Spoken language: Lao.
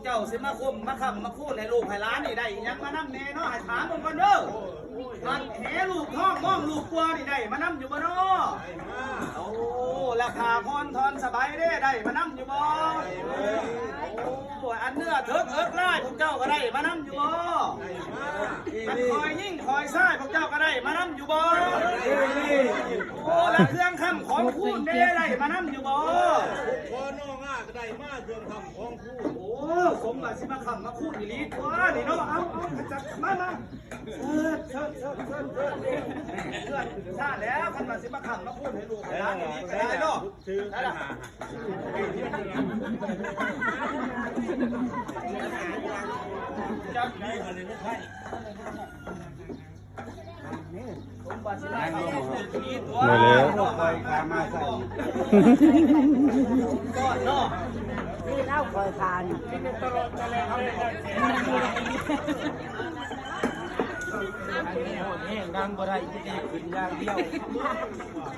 ເຈົ້າຊິມາຄຸ້ມມາຄ້ຳມາຄູນໃຫ້ລູກໃຫ້ຫຼານນີ້ ໄດ້ອີ່ຫຍັງມານຳແດ່ເນາະ? ໃຫ້ຖາມເບິ່ງກ່ອນເດີ. ອັນແຫລູກທອງມອງລູກກົວນີ້ ໄດ້ມານຳຢູ່ບໍ່ເນາະ? ໂອ້ ລະຜ້າຜ່ອນທ່ອນສະໄບເດ້ ໄດ້ມານຳຢູ່ບໍ່? ໂອ້ ອັນເນື້ອເຖິກເອິກລາຍ ພວກເຈົ້າກໍໄດ້ມານຳຢູ່ບໍ່? ອັນຄອຍຍິງຄອຍຊາຍ ພວກເຈົ້າກໍໄດ້ມານຳຢູ່ບໍ່? ໂອ້ ລະເຄື່ອງຄ້ຳຂອງຄູນເດ້ ໄດ້ມານຳຢູ່ບໍ່? ພໍ່ນ້ອງອາກໍໄດ້ມາເຄື່ອງຄ້ຳຂອງຄູນ. ໂອ້ ສົມວ່າຊິມາຄ້ຳມາຄູນອີ່ຫຼີຕົວະນີ້ເນາະ. ເອົາ ເອົາ ມາ ມາ ເຊີນ ເຊີນ ເຊີນ ເຊີນ ເຊີນ ເຊີນ ຊາແລ້ວ ຄັນວ່າຊິມາຄ້ຳມາຄູນໃຫ້ລູກໃຫ້ຫຼານອີ່ຫຼີກໍໄດ້ເນາະ. ໄດ້ລະ ຈັບດີ ມາແລ້ວ ຂ້ອຍພາມາໃສ່ ກ່ອນເນາະ ນີ້ເລົ່າຂ້ອຍພານ ແຮງດັງບໍ່ໄດ້ ມີແຕ່ຂຶ້ນຢ່າງດຽວ.